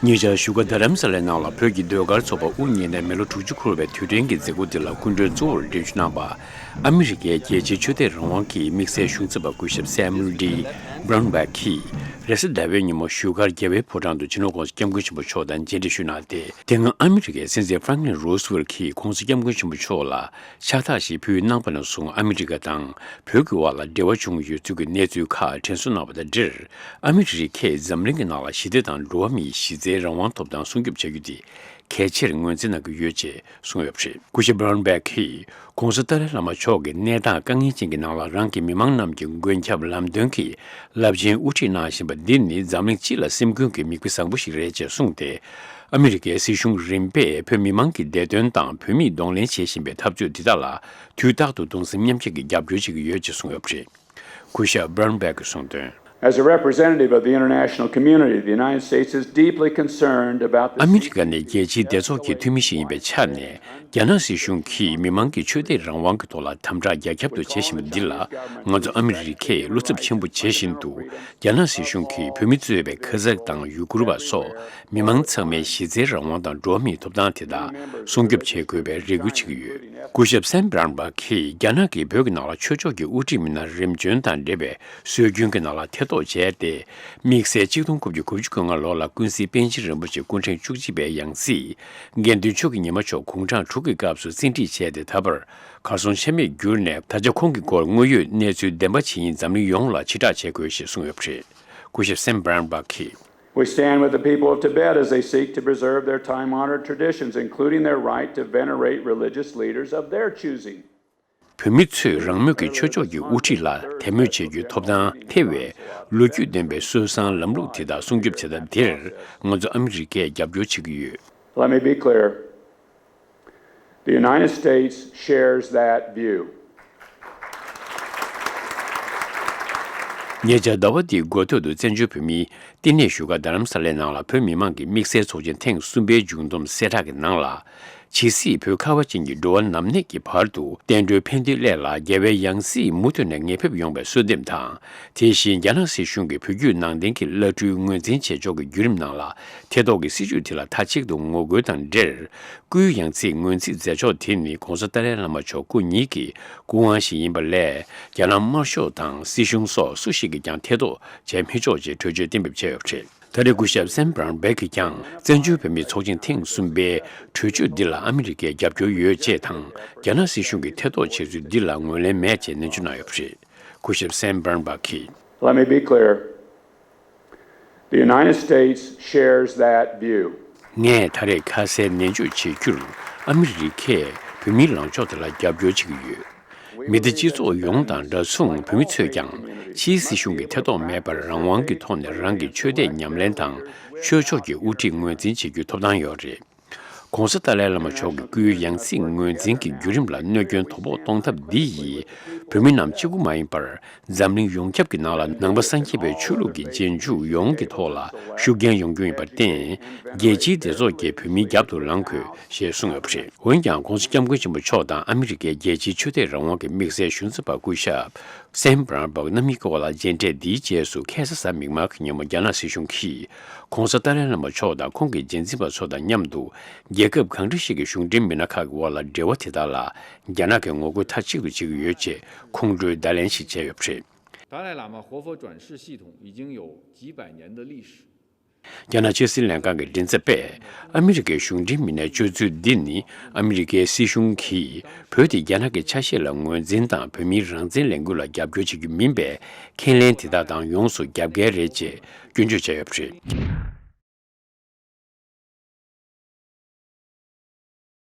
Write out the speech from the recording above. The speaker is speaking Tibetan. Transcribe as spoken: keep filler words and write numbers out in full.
ཉེ་ཆར་བཞུགས་སྒར་རྡ་རམ་ས་ལའི་ནང་ལ་བོད་ཀྱི་ཟློས་གར་ཚོགས་པ་དབུ་བརྙེས་ནས་མི་ལོ་དྲུག་ཅུ་འཁོར་བའི་དུས་དྲན་གྱི་མཛད་སྒོ་འདི་ལ་སྐུ་མགྲོན་གཙོ་བོར་གདན་ཞུ་གནང་བ། ཨ་མི་རི་ཀའི་རྒྱལ་སྤྱིའི་ཆོས་དད་རང་དབང་གི་དམིགས་བསལ་གཞུང་ཚབ་པ་སྐུ་ཞབས་སེ་མུལ་ཌི་བྷ་རོན་བྷེག་གིས་རེས་གཟའ་ཟླ་བའི་ཉིན་མོ་བཞུགས་སྒར་རྒྱལ་བའི་ཕོ་བྲང་དུ་སྤྱི་ནོར་༸གོང་ས་༸སྐྱབས་མགོན་ཆེན་པོ་མཆོག་དང་མཇལ་འཕྲད་ཞུས་གནང་སྟེ། དེ་སྔ་ཨ་མི་རི་ཀའི་སྲིད་འཛིན་ཧྥ་རང་ཀླིན་རོ་སི་ཝེལ་གྱིས་༸གོང་ས་༸སྐྱབས་མགོན་ཆེན་པོ་མཆོག་ལ་ཕྱག་རྟགས་ཤིག་ཕུལ་གནང་བ་ནས་བཟུང་ཨ་མི་རི་ཀ་དང་བོད་ཀྱི་དབར་ལ་འབྲེལ་བ་བྱུང་ཡོད་ཚུལ་གྱི་གནས་ཚུལ་ཁག་དྲན་གསོ་གནང་བ་དང་འབྲེལ། ཨ་མི་རི་ཀས་འཛམ་གླིང་གི་ནང་ལ་ཞི་བདེ་དང་འགྲོ་བ་མིའི་གཞི་རྩའི་རང་དབང་ཐོབ་ཐང་སྲུང་སྐྱོབ་བྱ་རྒྱུ་དེ་གལ་ཆེར་ངོས་འཛིན་གནང་གི་ཡོད་ཅེས་གསུངས་ཡོད་པ་རེད། སྐུ་ཞབས་བྷ་རོན་བྷེག་གིས་༸གོང་ས་ཏཱ་ལའི་བླ་མ་མཆོག་གིས་གནས་སྟངས་དཀའ་ངལ་ཅན་གྱི་ནང་ལ་རང་གི་མི་མང་རྣམས་ཀྱི་མགོན་སྐྱབས་ལམ་སྟོན་གྱི་རླབས་ཆེན་དབུ་ཁྲིད་གནང་བཞིན་པ་འདི་ནི་འཛམ་གླིང་སྤྱི་ལ་སེམས་ཁུར་གྱི་མིག་དཔེ་བཟང་པོ་ཞིག་རེད་ཅེས་གསུངས་ཏེ། ཨ་མི་རི་ཀའི་སྲིད་གཞུང་རིམ་པས་བོད་མི་མང་གི་བདེ་དོན་དང་བོད་མིས་གདོང་ལེན་བྱེད་བཞིན་པའི་འཐབ་རྩོད་འདི་དག་ལ་དུས་རྟག་ཏུ་གདུང་སེམས་མཉམ་སྐྱེད་ཀྱི་རྒྱབ་སྐྱོར་བྱེད་ཀྱི་ཡོད་ཅེས་གསུངས་ཡོད་པ་རེད། སྐུ་ཞབས་བྷ་རོན་བྷེག་གིས་གསུངས་དོན། As a representative of the international community, the United States is deeply concerned about the ཨ་མི་རི་ཀ་ནི་རྒྱལ་སྤྱིའི་སྡེ་ཚོགས་ཀྱི་འཐུས་མི་ཞིག་ཡིན་པའི་ཆ་ནས། རྒྱ་ནག་སྲིད་གཞུང་གིས་མི་མང་གི་ཆོས་དད་རང་དབང་གི་ཐོག་ལ་དམ་དྲག་རྒྱ་ཁྱབ་ཏུ་བྱེད་བཞིན་པ་འདི་ལ་ང་ཚོ་ཨ་མི་རི་ཀས་བློ་འཚབ་ཆེན་པོ་བྱེད་བཞིན་འདུག་རྒྱ་ནག་སྲིད་གཞུང་གིས་བོད་མི་གཙོས་པའི་ཁ་ཛག་དང་ཡུ་གུར་བ་སོགས་མི་མང་ཚང་མའི་གཞི་རྩའི་རང་དབང་དང་འགྲོ་བ་མིའི་ཐོབ་ཐང་དེ་དག་སྲུང་སྐྱོབ་བྱེད་དགོས་པའི་རེ་སྐུལ་བྱེད་ཀྱི་ཡོད། སྐུ་ཞབས་སེམ་བྷ་རོན་བྷེག་གིས་རྒྱ་ནག་གིས་བོད་ཀྱི་ནང་ལ་ཆོས་ཕྱོགས་ཀྱི་དབུ་ཁྲིད་མི་སྣ་རིམ་བྱོན་དང་འབྲེལ་བའི་སྲོལ་རྒྱུན་གྱི་ནང་ལ་ཐེ་གཏོགས་བྱས་ཏེ། དམིགས་བསལ་གཅིག་སྟོང་དགུ་བརྒྱ་དགུ་བཅུ་གོ་ལྔ་ལོ་ལ་ཀུན་གཟིགས་པཎ་ཆེན་རིན་པོ་ཆེ་སྐུ་ཕྲེང་བཅུ་གཅིག་པའི་ཡང་སྲིད་དགེ་འདུན་ཆོས་ཀྱི་ཉི་མ་མཆོག་དགུང་གྲངས་དྲུག་གི་སྐབས་སུ་བཙན་ཁྲིད་བྱས་ཏེ། ད་བར་གར་སོང་ཆ་མེད་གྱུར་ནས། ད་ཆ་ཁོང་གི་སྐོར་དངོས་ཡོད་གནས་ཚུལ་བདེན་པ་ཇི་ཡིན་འཛམ་གླིང་ཡོངས་ལ་ཕྱིར་བསྒྲགས་བྱེད་དགོས་ཞེས་གསུངས་ཡོད་པ་རེད། སྐུ་ཞབས་སེམ་བྷ་རོན་བྷེག་གིས། We stand with the people of Tibet as they seek to preserve their time-honored traditions, including their right to venerate religious leaders of their choosing. བོད་མི་ཚོས་རང་མོས་ཀྱི་ཆོས་ཕྱོགས་ཀྱི་དབུ་ཁྲིད་ལ་དད་མོས་བྱེད་རྒྱུའི་ཐོབ་ཐང་ཐེ་བའི་ལོ་རྒྱུས་ལྡན་པའི་སྲོལ་བཟང་ལམ་ལུགས་དེ་དག་སྲུང་སྐྱོབ་བྱེད་ཐབས་དེར་ང་ཚོ་ཨ་མི་རི་ཀས་རྒྱབ་སྐྱོར་བྱེད་ཀྱི་ཡོད། Let me be clear. The United States shares that view. ཉེ་ཆར་ཟླ་བ་འདིའི་འགོ་སྟོད་དུ་བཙན་བྱོལ་བོད་མིའི་བསྟི་གནས་བཞུགས་སྒར་རྡ་རམ་ས་ལའི་ནང་ལ་བོད་མི་མང་གི་དམིགས་བསལ་ཚོགས་ཆེན་ཐེངས་གསུམ་པའི་མཇུག་བསྡོམས་གསལ་བསྒྲགས་ཀྱི་ནང་ལ། ཇི་སྲིད་བོད་ཁ་བ་ཅན་གྱི་འགྲོ་བ་ནམ་གནས་ཀྱི་བར་དུ་བསྟན་འགྲོའི་ཕན་བདེའི་སླད་ལ་རྒྱལ་བའི་ཡང་སྲིད་མུ་མཐུད་ནས་ངེས་ཕེབས་ཡོང་བའི་གསོལ་འདེབས་དང་། དེ་བཞིན་རྒྱ་ནག་སྲིད་གཞུང་གིས་བོད་བརྒྱུད་ནང་བསྟན་གྱི་བླ་སྤྲུལ་ངོས་འཛིན་བྱེད་ཕྱོགས་ཀྱི་བརྒྱུད་རིམ་ནང་ལ་ཐེ་གཏོགས་ཀྱི་སྲིད་བྱུས་དེ་ལ་མཐའ་གཅིག་ཏུ་ངོ་རྒོལ་དང་འབྲེལ། སྐུའི་ཡང་སྲིད་ངོས་འཛིན་མཛད་ཕྱོགས་དེ་ནི་༸གོང་ས་ཏཱ་ལའི་བླ་མ་མཆོག་སྐུ་ཉིད་ཀྱི་སྐུ་དབང་ཞིག་ཡིན་པ་ལས། རྒྱ་ནག་དམར་ཤོག་དང་སྲིད་གཞུང་སོགས་སུ་ཞིག་གིས་ཀྱང་ཐེ་གཏོགས་བྱེད་མི་ཆོག་ཅེས་གྲོས་ཆོད་གཏན་འབེབས་བྱས་ཡོད་པ་རེད། ད་རེས་སྐུ་ཞབས་སེམ་བྷ་རོན་བྷེག་གིས་ཀྱང་བཙན་བྱོལ་བོད་མིའི་ཚོགས་ཆེན་ཐེངས་གསུམ་པའི་གྲོས་ཆོད་འདི་ལ་ཨ་མི་རི་ཀས་རྒྱབ་སྐྱོར་ཡོད་ཅེས་དང་། རྒྱ་ནག་སྲིད་གཞུང་གིས་ཐེ་གཏོགས་བྱས་ཚུལ་འདི་ལ་ངོས་ལེན་མེད་ཅེས་ནན་བརྗོད་གནང་ཡོད་པ་རེད། སྐུ་ཞབས་སེམ་བྷ་རོན་བྷེག་གིས། Let me be clear. The United States shares that view. ངས་ད་རེས་ཁ་གསལ་ནན་བརྗོད་བྱེད་རྒྱུར། ཨ་མི་རི་ཀས་བོད་མིའི་ལངས་ཕྱོགས་དེ་ལ་རྒྱབ་སྐྱོར་བྱེད་ཀྱི་ཡོད། མི་སྡེ་སྤྱི་ཚོགས་ཡོངས་དང་འདྲ་མཚུངས་བོད་མི་ཚོས་ཀྱང་ཕྱིའི་སྲིད་གཞུང་གི་ཐེ་གཏོགས་མེད་པར་རང་དབང་གི་ཐོག་ནས་རང་གི་ཆོས་དད་ཉམས་ལེན་དང་ཆོས་ཕྱོགས་ཀྱི་དབུ་ཁྲིད་ངོས་འཛིན་བྱེད་རྒྱུའི་ཐོབ་ཐང་ཡོད་རེད། ༸གོང་ས་ཏཱ་ལའི་བླ་མ་མཆོག་གི་སྐུའི་ཡང་སྲིད་ངོས་འཛིན་གྱི་བརྒྱུད་རིམ་ལ་གནོད་སྐྱོན་དོ་ཕོག་གཏོང་ཐབས་འདི་ཡིས་བོད་མི་རྣམས་གཅིག་པུ་མ་ཡིན་པར། འཛམ་གླིང་ཡོངས་ཁྱབ་ཀྱི་ནང་ལ་ནང་པ་སངས་རྒྱས་པའི་ཆོས་ལུགས་ཀྱི་རྗེས་འཇུག་ཡོངས་ཀྱི་ཐོག་ལ་ཤུགས་རྐྱེན་ཡོང་རྒྱུ་ཡིན་པར་བརྟེན། རྒྱལ་སྤྱིའི་སྡེ་ཚོགས་ཀྱིས་བོད་མིའི་རྒྱབ་ཏུ་ལངས་དགོས་ཞེས་གསུངས་ཡོད་པ་རེད། འོན་ཀྱང་༸གོང་ས་༸སྐྱབས་མགོན་ཆེན་པོ་མཆོག་དང་ཨ་མི་རི་ཀའི་རྒྱལ་སྤྱིའི་ཆོས་དད་རང་དབང་གི་དམིགས་བསལ་གཞུང་ཚབ་པ་སྐུ་ཞབས་སེམ་བྷ་རོན་བྷེག་རྣམ་གཉིས་ཀྱི་དབར་ལ་མཇལ་འཕྲད་འདིའི་རྗེས་སུ་ཁ་སང་གཟའ་མིག་དམར་གྱི་ཉིན་མོ་རྒྱ་ནག་སྲིད་གཞུང་གིས་༸གོང་ས་ཏཱ་ལའི་བླ་མ་མཆོག་དང་ཁོང་གི་རྗེས་འཛིན་པ་ཚོ་དང་མཉམ་དུ་རྒྱལ་ཁབ་གང་འདྲ་ཞིག་གི་གཞུང་འབྲེལ་མི་སྣ་ཁག་གི་དབར་ལ་འབྲེལ་བ་དེ་དག་ལ། རྒྱ་ནག་གིས་ངོ་རྒོལ་མཐའ་གཅིག་ཏུ་བྱེད་ཀྱི་ཡོད་ཅེས་ཁོང་ཁྲོའི་བརྡ་ལན་ཞིག་བྱས་ཡོད་པ་རེད། 达赖喇嘛活佛转世系统已经有几百年的历史。 རྒྱ་ནག་ཕྱི་སྲིད་ལྷན་ཁང་གི་མགྲིན་ཚབ་པས། ཨ་མི་རི་ཀའི་གཞུང་འབྲེལ་མི་སྣའི་སྤྱོད་ཚུལ་འདི་ནི། ཨ་མི་རི་ཀའི་སྲིད་གཞུང་གིས་བོད་དེ་རྒྱ་ནག་གི་ཆ་ཤས་ལ་ངོས་འཛིན་དང་བོད་མིའི་རང་བཙན་ལས་འགུལ་ལ་རྒྱབ་སྐྱོར་བྱེད་རྒྱུ་མིན་པའི་ཁས་ལེན་དེ་དག་དང་ཡོངས་སུ་རྒྱབ་འགལ་རེད་ཅེས་སྐྱོན་བརྗོད་བྱས་ཡོད་པ་རེད།